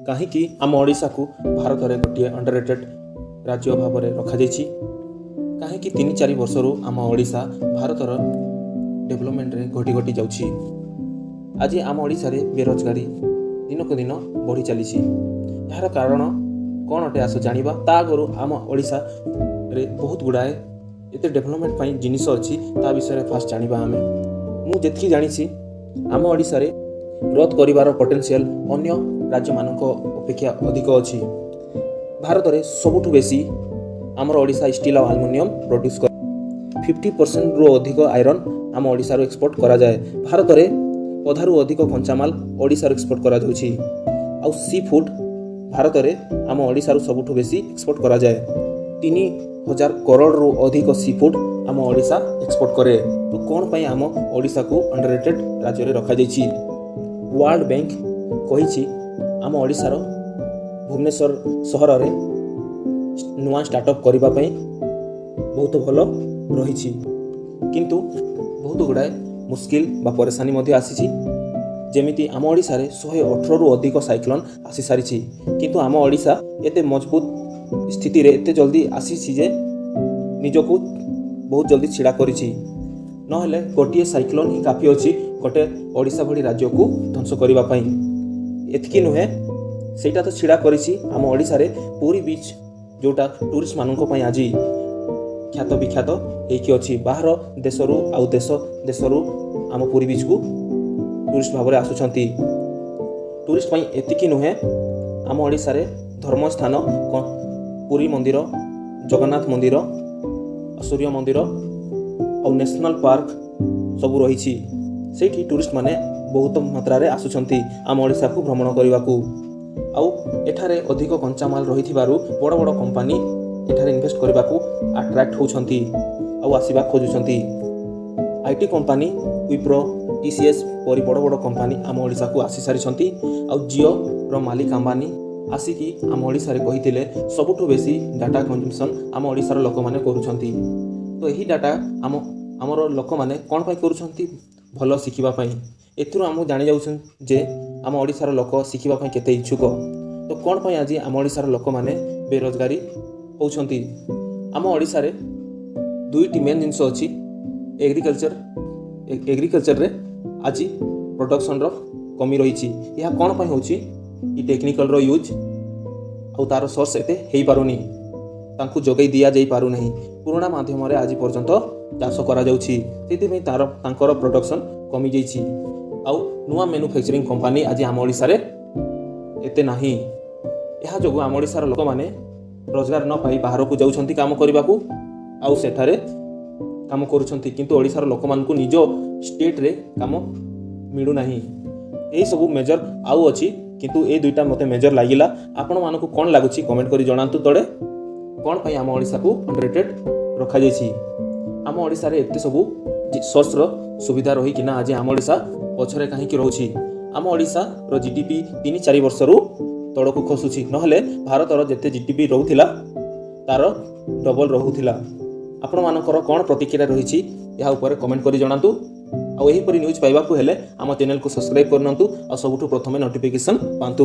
କାହିଁକି ଆମ ଓଡ଼ିଶାକୁ ଭାରତରେ ଗୋଟିଏ ଅଣ୍ଡରରେଟେଡ୍ ରାଜ୍ୟ ଭାବରେ ରଖାଯାଇଛି? କାହିଁକି 3-4 ବର୍ଷରୁ ଆମ ଓଡ଼ିଶା ଭାରତର ଡେଭଲପମେଣ୍ଟରେ ଘଟି ଘଟି ଯାଉଛି? ଆଜି ଆମ ଓଡ଼ିଶାରେ ବେରୋଜଗାରୀ ଦିନକୁ ଦିନ ବଢ଼ି ଚାଲିଛି। ଏହାର କାରଣ କ'ଣ ଅଟେ, ଆସ ଜାଣିବା। ତା ଆଗରୁ ଆମ ଓଡ଼ିଶାରେ ବହୁତ ଗୁଡ଼ାଏ ଏତେ ଡେଭଲପମେଣ୍ଟ ପାଇଁ ଜିନିଷ ଅଛି, ତା ବିଷୟରେ ଫାଷ୍ଟ ଜାଣିବା ଆମେ। ମୁଁ ଯେତିକି ଜାଣିଛି, ଆମ ଓଡ଼ିଶାରେ ଗ୍ରୋଥ୍ କରିବାର ପଟେନ୍ସିଆଲ୍ ଅନ୍ୟ ରାଜ୍ୟମାନଙ୍କ ଅପେକ୍ଷା ଅଧିକ ଅଛି। ଭାରତରେ ସବୁଠୁ ବେଶୀ ଆମର ଓଡ଼ିଶା ଷ୍ଟିଲ୍ ଆଉ ଆଲୁମିନିୟମ୍ ପ୍ରଡ୍ୟୁସ୍ କରେ। 50%ରୁ ଅଧିକ ଆଇରନ୍ ଆମ ଓଡ଼ିଶାରୁ ଏକ୍ସପୋର୍ଟ କରାଯାଏ। ଭାରତରେ ଅଧାରୁ ଅଧିକ କଞ୍ଚାମାଲ ଓଡ଼ିଶାରୁ ଏକ୍ସପୋର୍ଟ କରାଯାଉଛି। ଆଉ ସି ଫୁଡ଼୍ ଭାରତରେ ଆମ ଓଡ଼ିଶାରୁ ସବୁଠୁ ବେଶୀ ଏକ୍ସପୋର୍ଟ କରାଯାଏ। 3000 କରୋଡ଼ରୁ ଅଧିକ ସି ଫୁଡ଼୍ ଆମ ଓଡ଼ିଶା ଏକ୍ସପୋର୍ଟ କରେ। ତ କ'ଣ ପାଇଁ ଆମ ଓଡ଼ିଶାକୁ ଅଣ୍ଡରରେଟେଡ୍ ରାଜ୍ୟରେ ରଖାଯାଇଛି? ୱାର୍ଲଡ ବ୍ୟାଙ୍କ କହିଛି, ଆମ ଓଡ଼ିଶାର ଭୁବନେଶ୍ୱର ସହରରେ ନୂଆ ଷ୍ଟାର୍ଟଅପ୍ କରିବା ପାଇଁ ବହୁତ ଭଲ ରହିଛି। କିନ୍ତୁ ବହୁତ ଗୁଡ଼ାଏ ମୁସ୍କିଲ ବା ପରେଶାନୀ ମଧ୍ୟ ଆସିଛି। ଯେମିତି ଆମ ଓଡ଼ିଶାରେ 118ରୁ ଅଧିକ ସାଇକ୍ଲୋନ୍ ଆସିସାରିଛି, କିନ୍ତୁ ଆମ ଓଡ଼ିଶା ଏତେ ମଜବୁତ ସ୍ଥିତିରେ ଏତେ ଜଲ୍ଦି ଆସିଛି ଯେ ନିଜକୁ ବହୁତ ଜଲ୍ଦି ଛିଡ଼ା କରିଛି। ନହେଲେ ଗୋଟିଏ ସାଇକ୍ଲୋନ୍ ହିଁ କାଫି ଅଛି ଗୋଟେ ଓଡ଼ିଶା ଭଳି ରାଜ୍ୟକୁ ଧ୍ୱଂସ କରିବା ପାଇଁ। ଏତିକି ନୁହେଁ, ସେଇଟା ତ ଛିଡ଼ା କରିଛି, ଆମ ଓଡ଼ିଶାରେ ପୁରୀ ବିଚ୍, ଯେଉଁଟା ଟୁରିଷ୍ଟମାନଙ୍କ ପାଇଁ ଆଜି ଖ୍ୟାତ ବିଖ୍ୟାତ ହେଇକି ଅଛି। ବାହାର ଦେଶରୁ ଆଉ ଦେଶ ଦେଶରୁ ଆମ ପୁରୀ ବିଚ୍କୁ ଟୁରିଷ୍ଟ ଭାବରେ ଆସୁଛନ୍ତି। ଟୁରିଷ୍ଟ ପାଇଁ ଏତିକି ନୁହେଁ, ଆମ ଓଡ଼ିଶାରେ ଧର୍ମସ୍ଥାନ ପୁରୀ ମନ୍ଦିର, ଜଗନ୍ନାଥ ମନ୍ଦିର, ସୂର୍ଯ୍ୟ ମନ୍ଦିର ଆଉ ନ୍ୟାସନାଲ୍ ପାର୍କ ସବୁ ରହିଛି। ସେଇଠି ଟୁରିଷ୍ଟମାନେ ବହୁତ ମାତ୍ରାରେ ଆସୁଛନ୍ତି ଆମ ଓଡ଼ିଶାକୁ ଭ୍ରମଣ କରିବାକୁ। ଆଉ ଏଠାରେ ଅଧିକ କଞ୍ଚାମାଲ ରହିଥିବାରୁ ବଡ଼ ବଡ଼ କମ୍ପାନୀ ଏଠାରେ ଇନଭେଷ୍ଟ କରିବାକୁ ଆଟ୍ରାକ୍ଟ ହେଉଛନ୍ତି ଆଉ ଆସିବା ଖୋଜୁଛନ୍ତି। IT company Wipro, TCS ପରି ବଡ଼ ବଡ଼ କମ୍ପାନୀ ଆମ ଓଡ଼ିଶାକୁ ଆସିସାରିଛନ୍ତି। ଆଉ ଜିଓର ମାଲିକ ଆମ୍ବାନୀ ଆସିକି ଆମ ଓଡ଼ିଶାରେ କହିଥିଲେ, ସବୁଠୁ ବେଶୀ ଡାଟା କନଜମ୍ପସନ୍ ଆମ ଓଡ଼ିଶାର ଲୋକମାନେ କରୁଛନ୍ତି। ତ ଏହି ଡାଟା ଆମର ଲୋକମାନେ କ'ଣ ପାଇଁ କରୁଛନ୍ତି? ଭଲ ଶିଖିବା ପାଇଁ। ଏଥିରୁ ଆମକୁ ଜାଣିଯାଉଛୁ ଯେ ଆମ ଓଡ଼ିଶାର ଲୋକ ଶିଖିବା ପାଇଁ କେତେ ଇଚ୍ଛୁକ। ତ କ'ଣ ପାଇଁ ଆଜି ଆମ ଓଡ଼ିଶାର ଲୋକମାନେ ବେରୋଜଗାରୀ ହେଉଛନ୍ତି? ଆମ ଓଡ଼ିଶାରେ ଦୁଇଟି ମେନ୍ ଜିନିଷ ଅଛି। ଏଗ୍ରିକଲଚର। ଏଗ୍ରିକଲଚରରେ ଆଜି ପ୍ରଡକ୍ସନର କମି ରହିଛି। ଏହା କ'ଣ ପାଇଁ ହେଉଛି କି ଟେକ୍ନିକାଲର ୟୁଜ୍ ଆଉ ତା'ର ସୋର୍ସ ଏତେ ହେଇପାରୁନି, ତାଙ୍କୁ ଯୋଗାଇ ଦିଆଯାଇପାରୁନାହିଁ। ପୁରୁଣା ମାଧ୍ୟମରେ ଆଜି ପର୍ଯ୍ୟନ୍ତ ଚାଷ କରାଯାଉଛି, ସେଥିପାଇଁ ତାଙ୍କର ପ୍ରଡକ୍ସନ୍ କମିଯାଇଛି। ଆଉ ନୂଆ ମ୍ୟାନୁଫ୍ୟାକ୍ଚରିଂ କମ୍ପାନୀ ଆଜି ଆମ ଓଡ଼ିଶାରେ ଏତେ ନାହିଁ। ଏହା ଯୋଗୁଁ ଆମ ଓଡ଼ିଶାର ଲୋକମାନେ ରୋଜଗାର ନ ପାଇ ବାହାରକୁ ଯାଉଛନ୍ତି କାମ କରିବାକୁ ଆଉ ସେଠାରେ କାମ କରୁଛନ୍ତି। କିନ୍ତୁ ଓଡ଼ିଶାର ଲୋକମାନଙ୍କୁ ନିଜ ଷ୍ଟେଟ୍ରେ କାମ ମିଳୁନାହିଁ। ଏହିସବୁ ମେଜର ଆଉ ଅଛି, କିନ୍ତୁ ଏଇ ଦୁଇଟା ମୋତେ ମେଜର ଲାଗିଲା। ଆପଣମାନଙ୍କୁ କ'ଣ ଲାଗୁଛି, କମେଣ୍ଟ କରି ଜଣାନ୍ତୁ ତଳେ। କ'ଣ ପାଇଁ ଆମ ଓଡ଼ିଶାକୁ ଅଣ୍ଡରରେଟେଡ୍ ରଖାଯାଇଛି? ଆମ ଓଡ଼ିଶାରେ ଏତେ ସବୁ ସୋର୍ସର ସୁବିଧା ରହିକିନା ଆଜି ଆମ ଓଡ଼ିଶା ପଛରେ କାହିଁକି ରହୁଛି? ଆମ ଓଡ଼ିଶାର ଜିଡିପି 3-4 ବର୍ଷରୁ ତଳକୁ ଖସୁଛି। ନହେଲେ ଭାରତର ଯେତେ ଜିଡିପି ରହୁଥିଲା, ତାର ଡବଲ ରହୁଥିଲା। ଆପଣମାନଙ୍କର କ'ଣ ପ୍ରତିକ୍ରିୟା ରହିଛି, ଏହା ଉପରେ କମେଣ୍ଟ କରି ଜଣାନ୍ତୁ। ଆଉ ଏହିପରି ନ୍ୟୁଜ୍ ପାଇବାକୁ ହେଲେ ଆମ ଚ୍ୟାନେଲକୁ ସବସ୍କ୍ରାଇବ୍ କରିନିଅନ୍ତୁ ଆଉ ସବୁଠୁ ପ୍ରଥମେ ନୋଟିଫିକେସନ୍ ପାଆନ୍ତୁ।